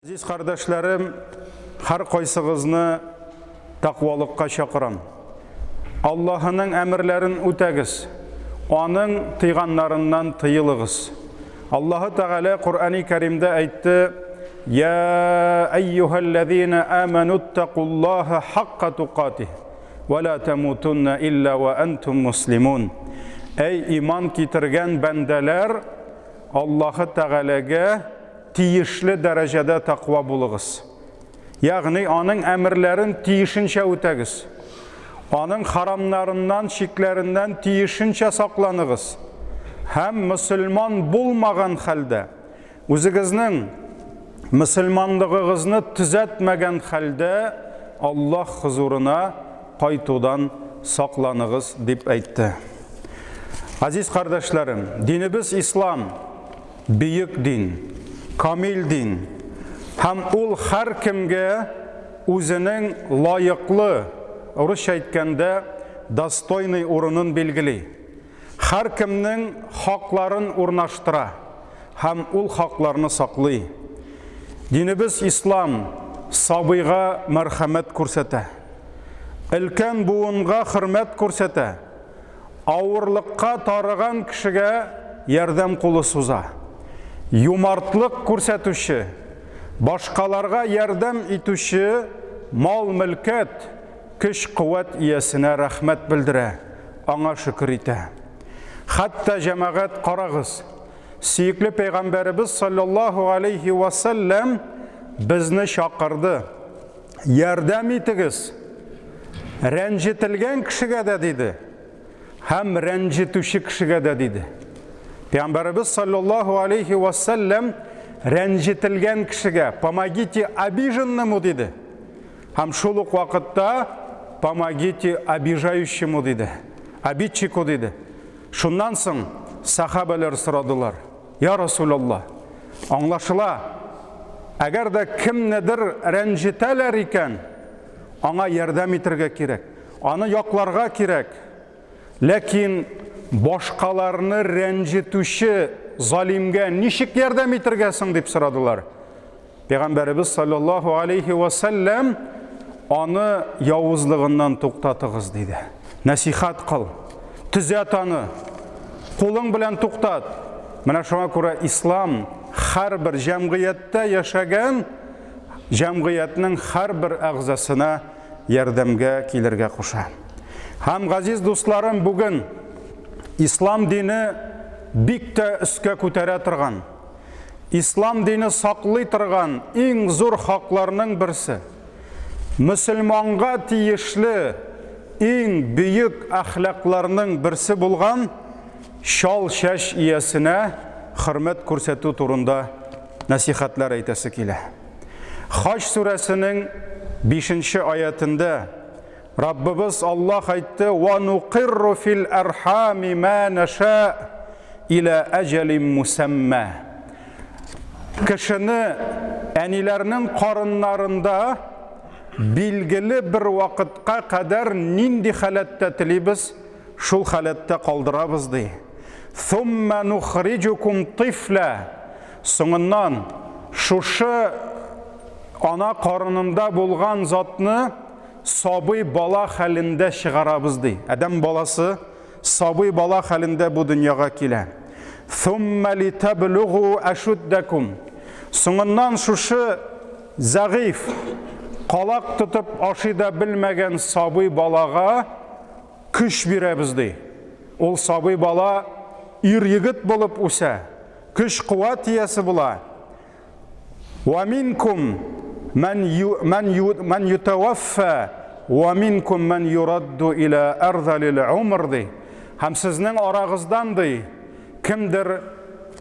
Газиз кардәшләрем, һәркайсыгызны тәкъвалыкка чакырам. Аллаһының әмерләрен үтәгез, Аның тыйганнарыннан тыелыгыз. Аллаһы Тәгалә Коръәни Кәримдә әйтте: "Я әйюһәлләзина амануттакуллаһа хакка тукатих ва ла тамутунна илля ва антум муслимун." Әй иман китергән бәндәләр, Аллаһы Тәгаләгә тиешле дәрәҗәдә тәкъва булыгыз. Ягъни аның әмерләрен тиешенчә үтәгез. Аның харамнарыннан, чикләреннән тиешенчә сакланыгыз. Һәм мөселман булмаган хәлдә, үзегезнең мөселманлыгыгызны төзәтмәгән хәлдә Аллаһ хозурына кайтудан сакланыгыз, дип әйтте. Азиз кардәшләрем, динебез ислам, бөек дин, камил дин һәм ул һәркемгә үзенең лаеклы, русча әйткәндә, достойный урынын билгели. Һәркемнең хакларын урнаштыра һәм ул хакларны саклый. Динебез ислам сабыйга мәрхәмәт күрсәтә. Өлкән буынга хөрмәт күрсәтә. Авырлыкка тарыган кешегә ярдәм кулы суза. Юмартлык күрсәтүче, башкаларга ярдәм итүче мал-мөлкәт, көч-куәт иясенә рәхмәт белдерә, аңа шөкер итә. Хәтта, җәмәгать, карагыз, сөекле пәйгамбәребез саллаллаһу алейһи вә сәлләм безне чакырды. Ярдәм итегез! Рәнҗетелгән кешегә дә диде, һәм рәнҗетүче кешегә дә диде. Пәйгамбәребез саллаллаһу алейхи ва саллям рәнҗетелгән кешегә помогите обиженному диде. Һәм шул ук вакытта помогите обижающему диде. Обидчику диде. Шуннан соң сахабәләр сорадылар. Я Расулалла, аңлашыла, әгәр дә кемнедер рәнҗетәләр икән, аңа ярдәм итәргә кирәк, аны якларга кирәк. Ләкин башкаларны рәнҗетүче залимгә ничек ярдәм итәргә соң дип сорадылар. Пәйгамбәребез саллаллаһу алейхи ва сәлләм аны явызлыгыннан туктатыгыз диде. Нәсихәт кыл. Төзәт аны. Кулың белән туктат. Менә шуңа күрә ислам һәрбер җәмгыятьтә яшәгән җәмгыятьнең һәрбер әгъзасына ярдәмгә килергә куша. Һәм газиз дусларым, бүген ислам дине бик тә өскә күтәрә торган Ислам дине саклый торган иң зур хакларның берсе, мөселманга тиешле иң бөек әхлакларның берсе булган чал чәч иясенә хөрмәт күрсәтү турында нәсихәтләр әйтәсе килә. Хаҗ сүрәсенең 5 аятендә Раббыбыз Аллаһ әйтте, «Ва нукирру фил архами ма наша иля әҗәлим мусәммә». Кешене әниләрнең карыннарында билгеле бер вакытка кадәр нинди халәттә телибез, шул халәттә калдырабыз ди. Thumma нухриҗукум тифла. Соңыннан шушы ана карынында булган затны сабый бала хәлендә чыгарабыз, ди. Адәм баласы сабый бала хәлендә бу дөньяга килә. Thumma литаблугу ашуддакум. Соңыннан шушы зәгыйф, калак тотып ашый да белмәгән сабый балага көч бирәбез, ди. Ул сабый бала ир-егет булып үсә, көч-куәт иясе була. Ва минкум ман ман ютаваффа ва минкум ман юрадду иля арзалил умр ди. Һәм сезнең арагыздан ди, кемдер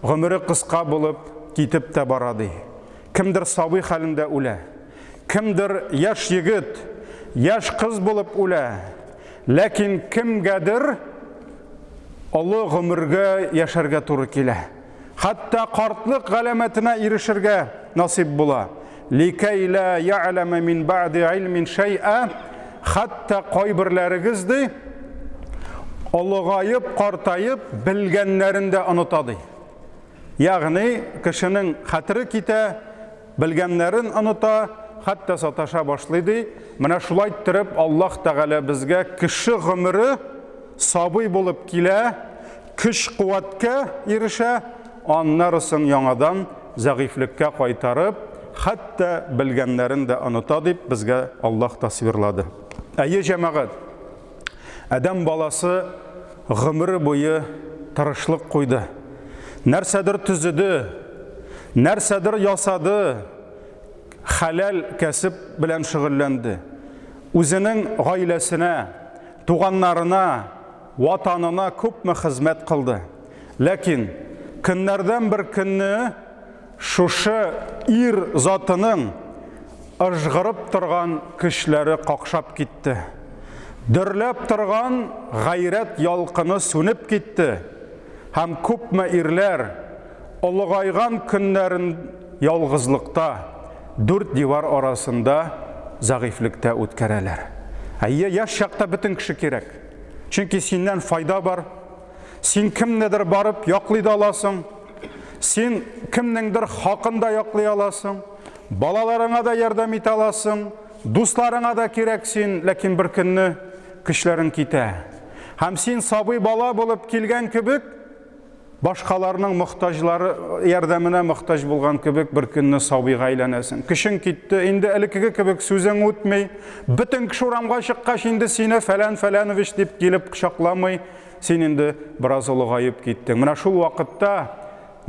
гомере кыска булып китеп тә бара ди. Кемдер сабый хәлендә үлә. Кемдер яшь егет, яшь кыз булып үлә. Ләкин кемгәдер олы гомергә яшәргә туры килә. Хәтта картлык галәмәтенә ирешергә насыйп була. Ликәй ла я'ләмә мин бә'ди илмин шәй'a хәтта кайберләрегез ди, олыгаеп, картаеп, белгәннәрен дә оныта ди. Ягъни кешенең хәтере китә, белгәннәрен оныта, хәтта саташа башлый ди. Менә шулай иттереп Аллаһ Тәгалә безгә кеше гомере сабый булып килә, көч-куәткә ирешә, аннары соң яңадан зәгыйфьлеккә кайтарып, хәтта белгәннәрен дә оныта дип безгә Аллаһ тасвирлады. Әйе, җәмәгать, адәм баласы гомере буе тырышлык куйды. Нәрсәдер төзеде, нәрсәдер ясады, хәләл кәсеп белән шөгыльләнде. Үзенең гаиләсенә, туганнарына, ватанына күпме хезмәт кылды. Ләкин көннәрдән бер көнне шушы ир затының ыжгырып торган көчләре какшап китте. Дөрләп торган гайрәт ялкыны сүнеп китте һәм күпме ирләр олыгайган көннәрен ялгызлыкта, дүрт дивар арасында зәгыйфьлектә үткәрәләр. Әйе, яшь чакта бөтен кеше кирәк. Чөнки синнән файда бар. Син кемнедер барып яклый да аласың. Син кемнеңдер хакын да яклый аласың. Балаларыңа да ярдәм итә аласың. Дусларыңа да кирәк син, ләкин бер көнне көчләрең китә. Һәм син сабый бала булып килгән кебек, Башкаларның мохтаҗлары ярдәменә мохтаҗ булган кебек бер көнне сабыйга әйләнәсең. Көчең китте, инде элеккеге кебек сүзең үтми. Бөтен кеше урамга чыккач, инде сине фәлән фәләнович дип килеп кочакламый. Син инде бераз олыгаеп киттең. Менә шул вакытта,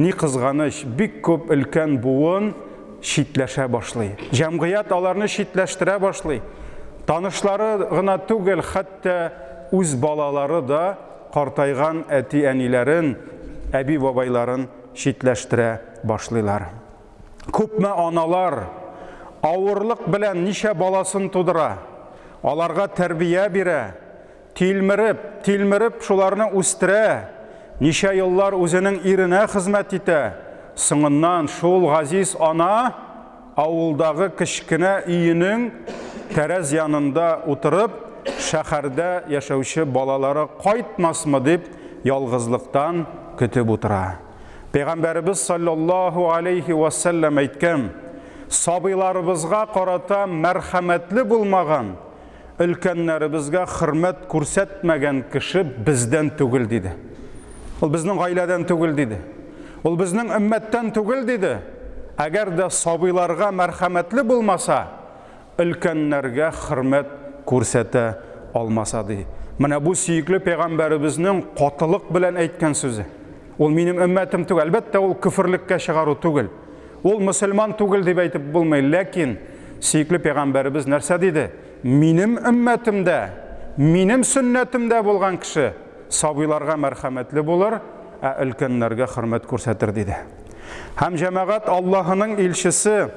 ни кызганыч, бик күп өлкән буын читләшә башлый. Җәмгыять аларны читләштерә башлый. Танышлары гына түгел, хәтта үз балалары да картайган әти-әниләрен, әби-бабайларын читләштерә башлыйлар. Күпме аналар авырлык белән ничә баласын тудыра, аларга тәрбия бирә, тилмереп, тилмереп шуларны үстерә, ничә еллар үзенең иренә хезмәт итә, соңыннан шул газиз ана Авылдагы кечкенә өенең тәрәз янында утырып, шәһәрдә яшәүче балалары кайтмасмы дип ялгызлыктан көтеп утыра. Пәйгамбәребез саллаллаһу алейһи вә сәлләм әйткән, Сабыйларыбызга карата мәрхәмәтле булмаган, өлкәннәребезгә хөрмәт күрсәтмәгән кеше бездән түгел, диде. Ул безнең гаиләдән түгел, диде. Ул безнең өммәттән түгел, диде. Әгәр дә сабыйларга мәрхәмәтле булмаса, өлкәннәргә хөрмәт күрсәтә алмаса, ди. Менә бу сөекле пәйгамбәребезнең катылык белән әйткән сүзе. Ул минем өммәтем түгел. Әлбәттә, ул көферлеккә чыгару түгел. Ул мөселман түгел дип әйтеп булмый, ләкин сөекле пәйгамбәребез нәрсә диде? Минем өммәтемдә, минем сөннәтемдә булган кеше сабыйларга мәрхәмәтле булыр, ә өлкәннәргә хөрмәт күрсәтер диде. Һәм җәмәгать Аллаһының илчесе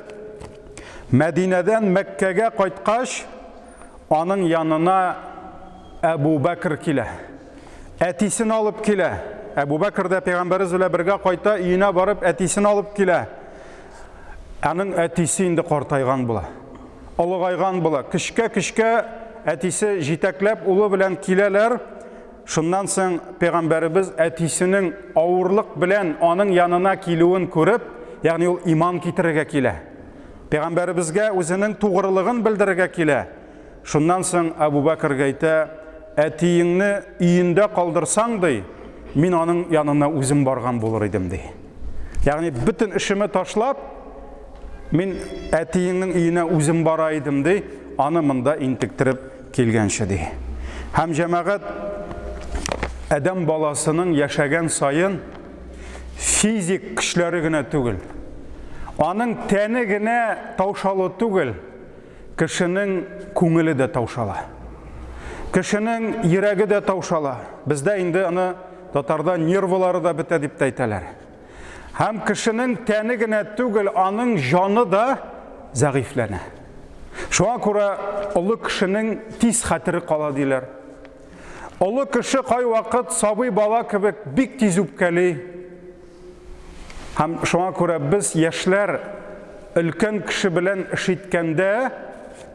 Мәдинәдән Мәккәгә кайткач, аның янына Әбу Бәкр килә. Әтисен алып килә. Әбу Бәкр дә пәйгамбәребез белән бергә кайта, өенә барып әтисен алып килә. Аның әтисе инде картайган була. Олыгайган була. Көчкә-көчкә әтисе җитәкләп улы белән киләләр. Шуннан соң пәйгамбәребез әтисенең авырлык белән аның янына килүен күреп, ягъни ул иман китерергә килә. Пәйгамбәребезгә үзенең тугрылыгын белдерергә килә. Шуннан соң Әбу Бәкергә әйтә, Әтиеңне өендә калдырсаң, ди, мин аның янына үзем барган булыр идем, ди. Ягъни бөтен эшеме ташлап, мин әтиеңнең өенә үзем бара идем, ди, аны монда интектереп килгәнче, ди. Һәм җәмәгать адәм баласының яшәгән саен физик көчләре генә түгел, аның тәне генә таушалу түгел, Кешенең күңеле дә таушала. Кешенең йөрәге дә таушала. Бездә инде аны татарда нервылары да бетә дип тә әйтәләр. Һәм кешенең тәне генә түгел, аның җаны да зәгыйфьләнә. Шуңа күрә олы кешенең тиз хәтере кала диләр. Олы кеше кайвакыт сабый бала кебек бик тиз үпкәли. Һәм шуңа күрә без, яшьләр, өлкән кеше белән эш иткәндә,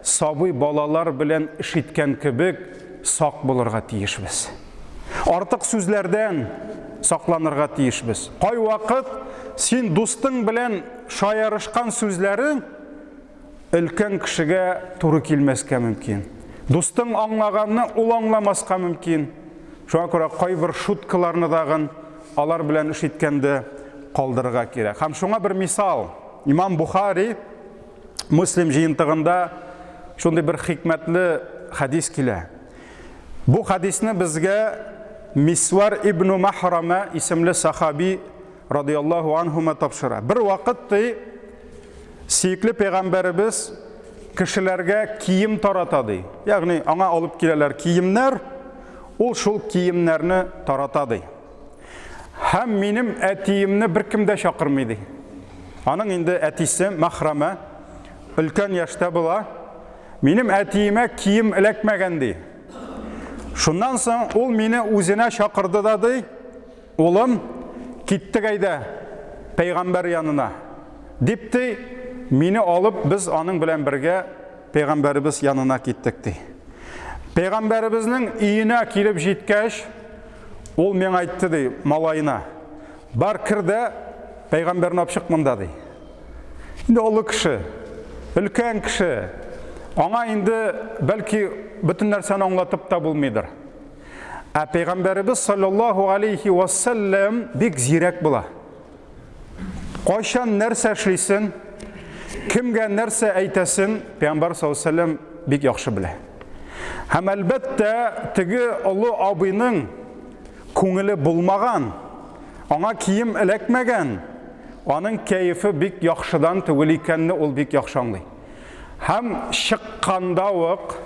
сабый балалар белән эш иткән кебек сак булырга тиешбез. Артык сүзләрдән сакланырга тиешбез. Кайвакыт син дустың белән шаярышкан сүзләрең өлкән кешегә туры килмәскә мөмкин. Дустың аңлаганны ул аңламаска мөмкин. Шуңа күрә кайбер шуткаларны дагын алар белән эш иткәндә калдырырга кирәк. Һәм шуңа бер мисал. Имам Бухари Муслим җыентыгында шундый бер хикмәтле хәдис килә. Бу хәдисне безгә Мисвар ибн Махрама исемле сахаби радияллаһу анһума тапшыра. Бер вакыт ди, сөекле пәйгамбәребез кешеләргә кием тарата ди. Ягъни аңа алып киләләр киемнәр, ул шул киемнәрне тарата ди. Һәм минем әтиемне беркем дә чакырмый ди. Аның инде әтисе Махрама өлкән яшьтә була. Минем әтиемә кием эләкмәгән ди. Шуннан соң ул мине үзенә чакырды да ди, улым, киттек әйдә пәйгамбәр янына. Дип ди, мине алып без аның белән бергә пәйгамбәребез янына киттек ди. Пәйгамбәребезнең өенә килеп җиткәч, ул миңа әйтте ди, малаена, бар кер дә пәйгамбәрне алып чык монда ди. Инде олы кеше, өлкән кеше. Аңа инде бәлки бөтен нәрсәне аңлатып та булмыйдыр. Ә пәйгамбәребез саллаллаһу алейхи вассалам бик зирәк була. Кайчан нәрсә эшлисен, кемгә нәрсә әйтәсен пәйгамбәр саллаллаһу алейхи бик яхшы белә. Һәм әлбәттә, теге олы абыйның күңеле булмаган, аңа кием эләкмәгән, аның кәефе бик яхшыдан түгел икәнне ул бик яхшы аңлый. Һәм чыкканда ук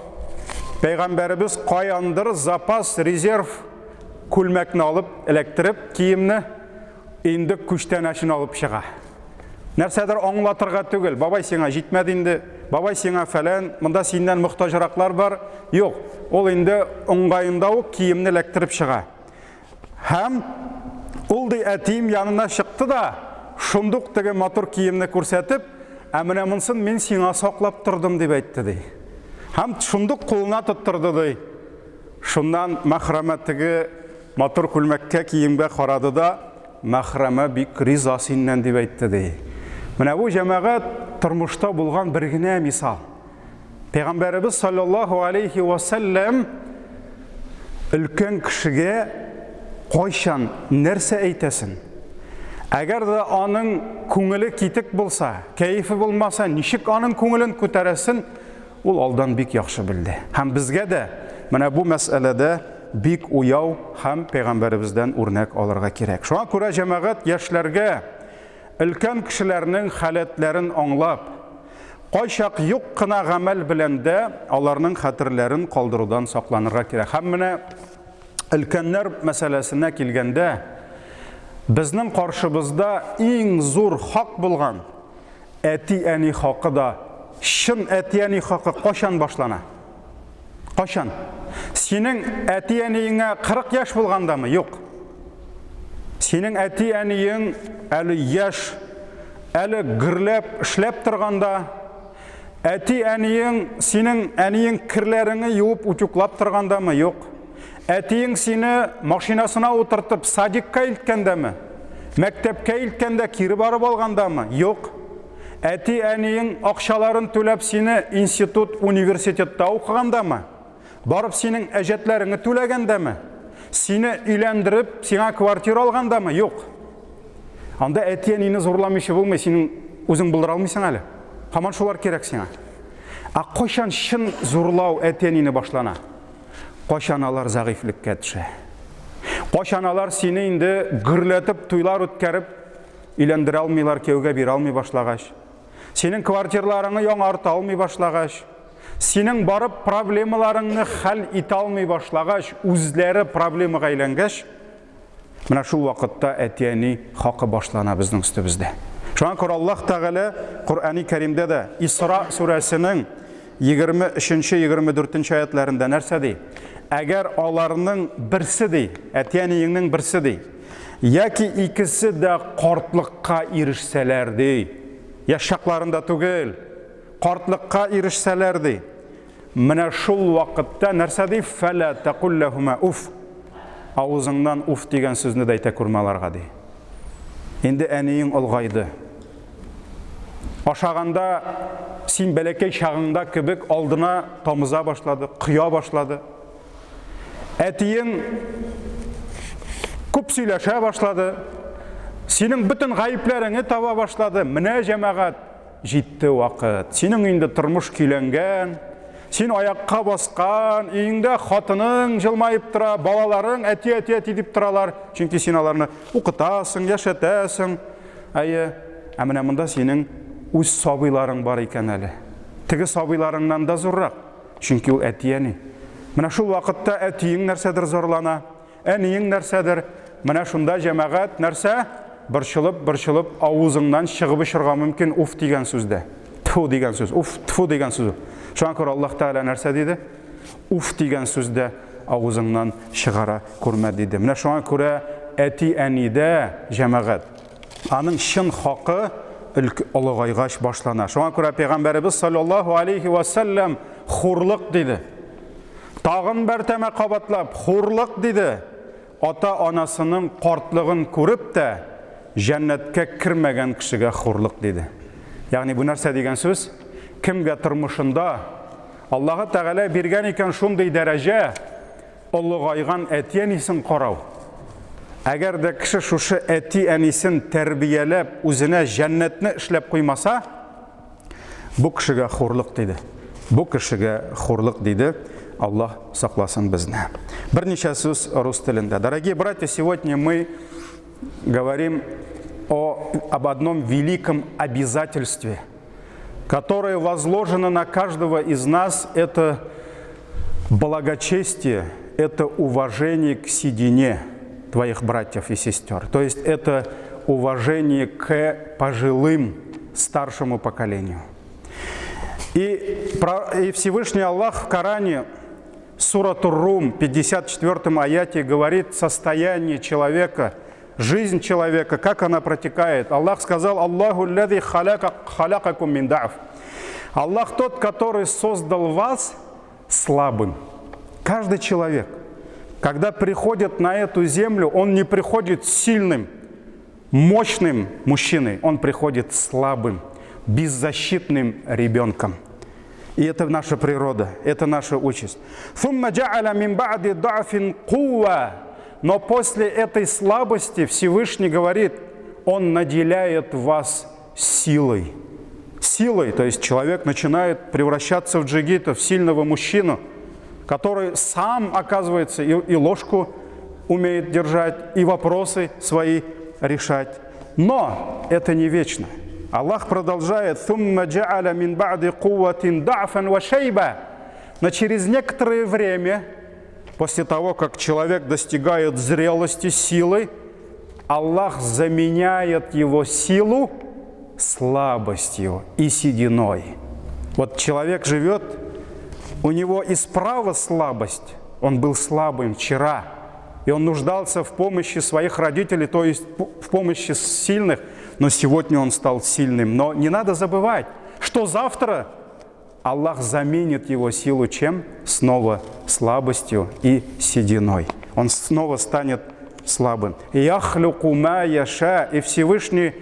пәйгамбәребез каяндыр запас резерв күлмәкне алып, эләктереп киемне инде күчтәнәчен алып чыга. Нәрсәдер аңлатырга түгел, бабай сиңа җитмәде инде, бабай сиңа фәлән, монда синнән мохтаҗраклар бар. Юк, ул инде уңгаенда ук киемне эләктереп чыга. Һәм ул ди әтием янына чыкты да, шундук теге матур киемне күрсәтеп, ә менә монсын мин сиңа саклап тордым дип әйтте ди. Һәм шундук кулына тоттырды ди. Шуннан Махрама теге матур күлмәккә, киемгә карады да, Мәхрәмә бик риза синнән, дип әйтте, ди. Менә бу җәмәгать тормышта булган бер генә мисал. Пәйгамбәребез саллаллаһу алейхи ва сәлләм өлкән кешегә кайчан нәрсә әйтәсен? Әгәр дә аның күңеле китек булса, кәефе булмаса, ничек аның күңелен күтәрәсен, Ул алдан бик яхшы белде. Һәм безгә дә менә бу мәсьәләдә бик уяу һәм пәйгамбәребездән үрнәк алырга кирәк. Шуңа күрә җәмәгать яшьләргә өлкән кешеләрнең халәтләрен аңлап, кайчак юк кына гамәл белән дә аларның хәтерләрен калдырудан сакланырга кирәк. Һәм менә өлкәннәр мәсьәләсенә килгәндә, безнең каршыбызда иң зур хак булган Әти-әни хакы да, чын әти-әни хакы кайчан башлана? Кайчан? Синең әти-әниеңә 40 яшь булгандамы? Юк. Синең әти-әниең әле яшь, әле гөрләп эшләп торганда, әти-әниең синең әниең керләреңне юып утюглап торгандамы? Юк. Әтиең сине машинасына утыртып садикка илткәндәме? Мәктәпкә илткәндә кире барып алгандамы? Юк. Әти-әниең акчаларын түләп сине институт, университетта укыгандамы? Барып синең әҗәтләреңне түләгәндәме? Сине өйләндереп, сиңа квартира алгандамы? Юк. Анда әти-әнине зурламыйча булмый, синең үзең булдыра алмыйсың әле. Һаман шулар кирәк сиңа. Ә кайчан чын зурлау әти-әнине башлана? Кайчан алар зәгыйфьлеккә төшә? Кайчан алар сине инде гөрләтеп туйлар үткәреп өйләндерә алмыйлар, кияүгә бирә алмый башлагач? Синең квартирларыңны яңарта алмый башлагач? Синең барып проблемаларыңны хәл итә алмый башлагач, үзләре проблемага әйләнгәч, Менә шул вакытта әти-әни хакы башлана безнең өстебездә. Шуңа күрә Аллаһ Тәгалә Коръәни Кәримдә дә Исра сүрәсенең 23-24 аятларында нәрсә ди? Әгәр аларның берсе ди, әти-әниеңнең берсе ди, яки икесе дә картлыкка ирешсәләр ди, яшь чакларында түгел, картлыкка ирешсәләр ди, Менә шул вакытта нәрсә ди? Фәлә тәкулләһума уф. Авызыңнан уф дигән сүзне дә әйтә күрмә аларга, ди. Инде әниең олгайды. Ашаганда син бәләкәй чагыңда кебек алдына тамыза башлады, коя башлады. Әтиең күп сөйләшә башлады. Синең бөтен гаепләреңне таба башлады. Менә җәмәгать, җитте вакыт. Синең инде тормыш көйләнгән, син аякка баскан, өеңдә хатының җылмаеп тора, балаларың әти, әти, әти дип торалар. Чөнки син аларны укытасың, яшәтәсең. Әйе, ә менә монда синең үз сабыйларың бар икән әле. Теге сабыйларыңнан да зуррак. Чөнки ул әти-әни. Менә шул вакытта әтиең нәрсәдер зарлана, әниең нәрсәдер. Менә шунда җәмәгать нәрсә? Борчылып, борчылып авызыңнан чыгып очырга мөмкин уф дигән сүз дә. Тфу дигән сүз, уф, тфу дигән сүз. Шуңа күрә Аллаһ Тәгалә нәрсә диде? Уф дигән сүз дә авызыңнан чыгара күрмә диде. Менә шуңа күрә әти-әнидә җәмәгать аның чын хакы олыгайгач башлана. Шуңа күрә пәйгамбәребез саллаллаһу алейхи ва сәлләм хурлык диде. Тагын бер тәмә кабатлап, хурлык диде. Ата-анасының картлыгын күреп тә, җәннәткә кермәгән кешегә хурлык диде. Ягъни бу нәрсә дигән сүз? Кемгә тормышында Аллаһы Тәгалә биргән икән шундый дәрәҗә, олыгайган әти-әнисен карау. Әгәр дә кеше шушы әти-әнисен тәрбияләп, үзенә җәннәтне эшләп куймаса, бу кешегә хурлык диде. Бу кешегә хурлык диде. Аллаһ сакласын безне. Берничә сүз рус телендә. Дорогие братья, сегодня мы говорим об одном великом обязательстве, которое возложено на каждого из нас, это благочестие, это уважение к седине твоих братьев и сестер. То есть это уважение к пожилым, старшему поколению. И Всевышний Аллах в Коране, Сурату Рум, 54 аяте говорит состояние человека, жизнь человека, как она протекает. Аллах сказал: «Аллаху ляди халякакум мин да'ф». Аллах тот, который создал вас слабым. Каждый человек, когда приходит на эту землю, он не приходит сильным, мощным мужчиной, он приходит слабым, беззащитным ребенком. И это наша природа, это наша участь. «Фумма джа'аля мин ба'ди да'фин кува». Но после этой слабости Всевышний говорит, Он наделяет вас силой. Силой, то есть человек начинает превращаться в джигита, в сильного мужчину, который сам, оказывается, и ложку умеет держать, и вопросы свои решать. Но это не вечно. Аллах продолжает: «Сумма джа'аля мин ба'ди кувватин да'фан ва шайба». Но через некоторое время, после того, как человек достигает зрелости, силы, Аллах заменяет его силу слабостью и сединой. Вот человек живет, у него и справа слабость, он был слабым вчера, и он нуждался в помощи своих родителей, то есть в помощи сильных, но сегодня он стал сильным. Но не надо забывать, что завтра Аллах заменит его силу чем? Снова слабостью и сединой. Он снова станет слабым. «Яхлюку ма яша», и Всевышний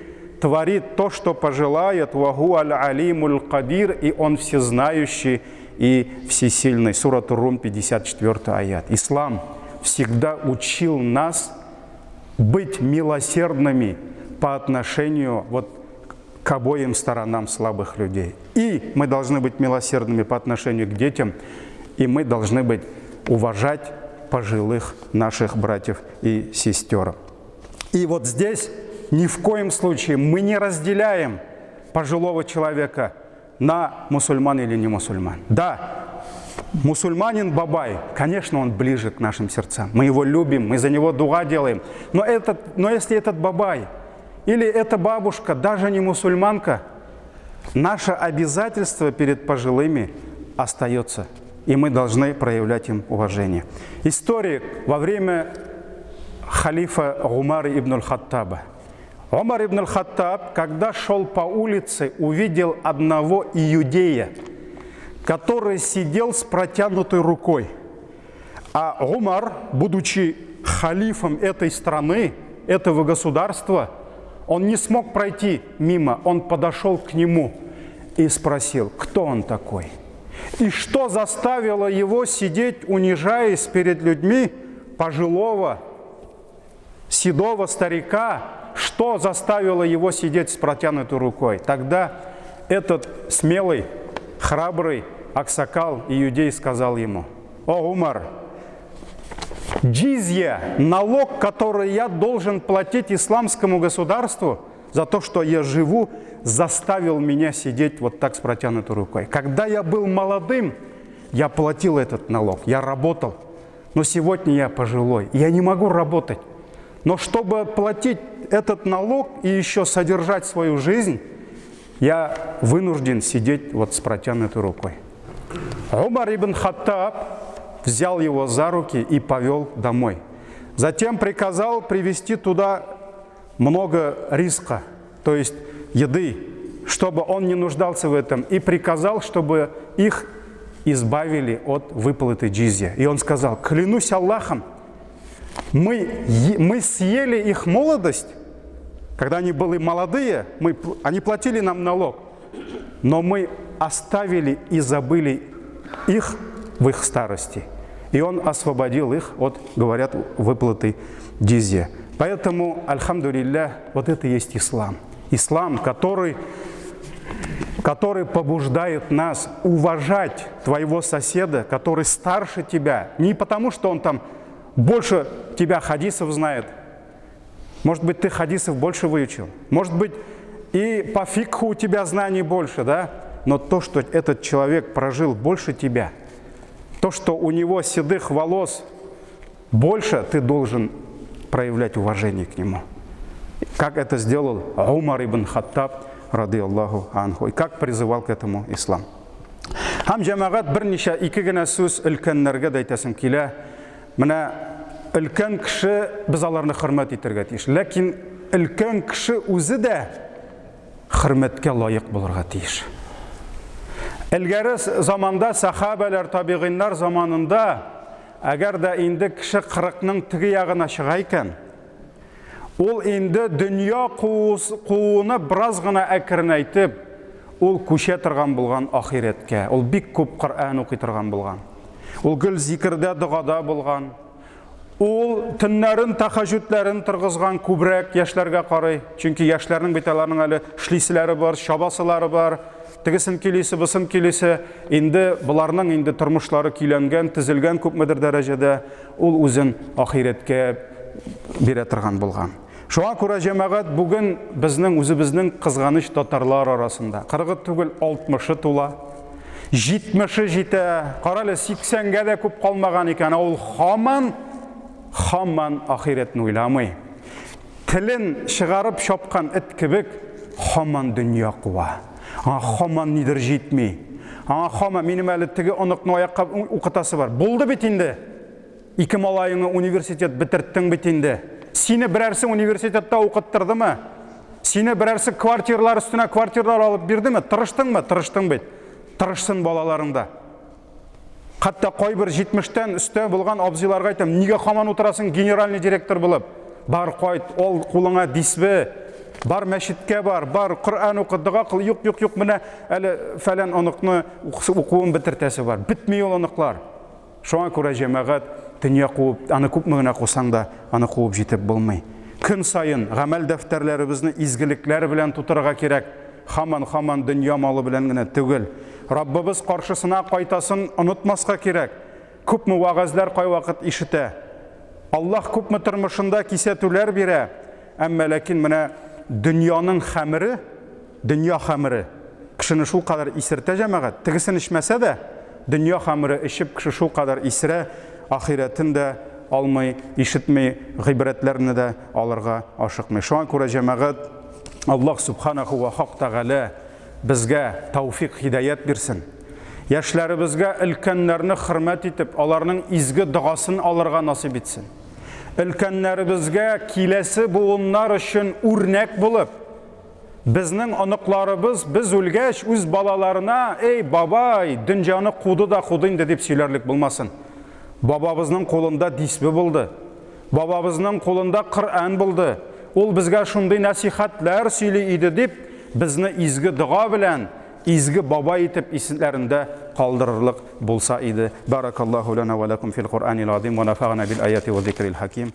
творит то, что пожелает, «Ваху аль-алимуль кадир», и Он всезнающий и всесильный. Сурат Рум, 54 аят. Ислам всегда учил нас быть милосердными по отношению к обоим сторонам слабых людей. И мы должны быть милосердными по отношению к детям, и мы должны быть уважать пожилых наших братьев и сестер. И вот здесь ни в коем случае мы не разделяем пожилого человека на мусульман или не мусульман. Да, мусульманин бабай, конечно, он ближе к нашим сердцам. Мы его любим, мы за него дуа делаем. Но если этот бабай или эта бабушка даже не мусульманка, наше обязательство перед пожилыми остается, и мы должны проявлять им уважение. История во время халифа Умара ибн аль-Хаттаба. Умар ибн аль-Хаттаб, когда шел по улице, увидел одного иудея, который сидел с протянутой рукой. А Умар, будучи халифом этой страны, этого государства, он не смог пройти мимо, он подошел к нему и спросил, кто он такой. И что заставило его сидеть, унижаясь перед людьми, пожилого, седого старика, что заставило его сидеть с протянутой рукой? Тогда этот смелый, храбрый аксакал иудей сказал ему, «О, Умар, джизья, налог, который я должен платить исламскому государству за то, что я живу, заставил меня сидеть вот так с протянутой рукой. Когда я был молодым, я платил этот налог, я работал. Но сегодня я пожилой, я не могу работать. Но чтобы платить этот налог и еще содержать свою жизнь, я вынужден сидеть вот с протянутой рукой. Умар ибн Хаттаб взял его за руки и повел домой. Затем приказал привезти туда много риска, то есть еды, чтобы он не нуждался в этом, и приказал, чтобы их избавили от выплаты джизья. И он сказал, клянусь Аллахом, мы, мы съели их молодость, когда они были молодые, мы, они платили нам налог, но мы оставили и забыли их в их старости. И он освободил их от, говорят, выплаты джизья. Поэтому, альхамдулилля, вот это и есть ислам. Ислам, который, который побуждает нас уважать твоего соседа, который старше тебя. Не потому, что он там больше тебя хадисов знает. Может быть, ты хадисов больше выучил. Может быть, и по фикху у тебя знаний больше, да? Но то, что этот человек прожил больше тебя, то, что у него седых волос больше, ты должен проявлять уважение к нему. Как это сделал Умар ибн Хаттаб, рады Аллаху анху, и как призывал к этому ислам. Һәм җәмәгать берничә ике генә сүз өлкәннәргә дә әйтәсем килә. Менә өлкән кеше без аларны хөрмәт итәргә тиеш. Ләкин өлкән кеше үзе дә хөрмәткә лаек булырга тиеш. Элгәре заманда сахабәләр, табигыйннар заманында әгәр дә инде кеше 40-ның теге ягына чыга икән, ул инде дөнья кууны бераз гына әкренәйтеп, ул күчә торган булган ахирәткә. Ул бик күп Коръән укый торган булган. Ул гел зикердә, догада булган. Ул төннәрен тәхәҗүдләрен торгызган күбрәк яшьләргә карый. Чөнки яшьләрнең бит аларның әле эшлиселәре бар, чабасылары бар. Тегесен көйлисе, бусын көйлисе. Инде боларның инде тормышлары көйләнгән, төзелгән күпмедер дәрәҗәдә. Ул үзен ахирәткә бирә торган булган. Шуңа күрә җәмәгать бүген безнең үзебезнең кызганыч татарлар арасында кырыгы түгел, алтмышы тула, җитмеше җитә, карале, сиксәнгә дә күп калмаган икән, ә ул һаман, һаман ахирәтне уйламый. Телен чыгарып чапкан эт кебек һаман дөнья куа. Аңа һаман нидер җитми. Аңа һаман минем әле теге оныкны аякка укытасы бар. Булды бит инде. Ике малаеңны университет бетерттең бит инде. Сине берәрсе университетта укыттырдымы? Сине берәрсе квартиралар өстенә квартиралар алып бирдеме? Тырыштыңмы? Тырыштың бит. Тырышсын балаларың да. Хәтта кайбер 70-тән өстә булган абзыйларга әйтәм, нигә һаман утырасың генеральный директор булып? Бар кайт, ал кулыңа дисбе, бар мәчеткә бар, бар Коръән укы, дога кыл. Юк, юк, юк, менә әле фәлән оныкны укуын бетертәсе бар. Бетми ул оныклар. Шуңа күрә җәмәгать дөнья куып, аны күпме генә кусаң да, аны куып җитеп булмый. Көн саен гамәл дәфтәрләребезне изгелекләр белән тутырырга кирәк, һаман-һаман дөнья малы белән генә түгел. Раббыбыз каршысына кайтасын онытмаска кирәк. Күпме вәгазьләр кайвакыт ишетә. Аллаһ күпме тормышында кисәтүләр бирә, әмма ләкин менә дөньяның хәмере, Дөнья хәмере кешене шулкадәр исертә, җәмәгать, тегесен эчмәсә дә, дөнья хәмере эчеп кеше шулкадәр исерә, ахирәтен дә алмый, ишетми, гыйбрәтләрне дә алырга ашыкмый. Шуңа күрә, җәмәгать, Аллаһ Субханаху ва Хак Тәгалә безгә тәүфик, һидаять бирсен. Яшьләребезгә өлкәннәрне хөрмәт итеп, аларның изге догасын алырга насыйп итсен. Өлкәннәребезгә киләсе буыннар өчен үрнәк булып, Безнең оныкларыбыз без үлгәч үз балаларына, Эй, бабай, дөньяны куды да куды инде дип сөйләрлек булмасын. Бабабызның кулында дисбе булды. Бабабызның кулында Коръән булды. Ул безгә шундый нәсихәтләр сөйли иде дип, безне изге дога белән, изге баба итеп исләрендә калдырырлык булса иде. Баракаллаһу лана ва лакум фил Коръәнил азим ва нафагана бил аяти ва зикрил хаким.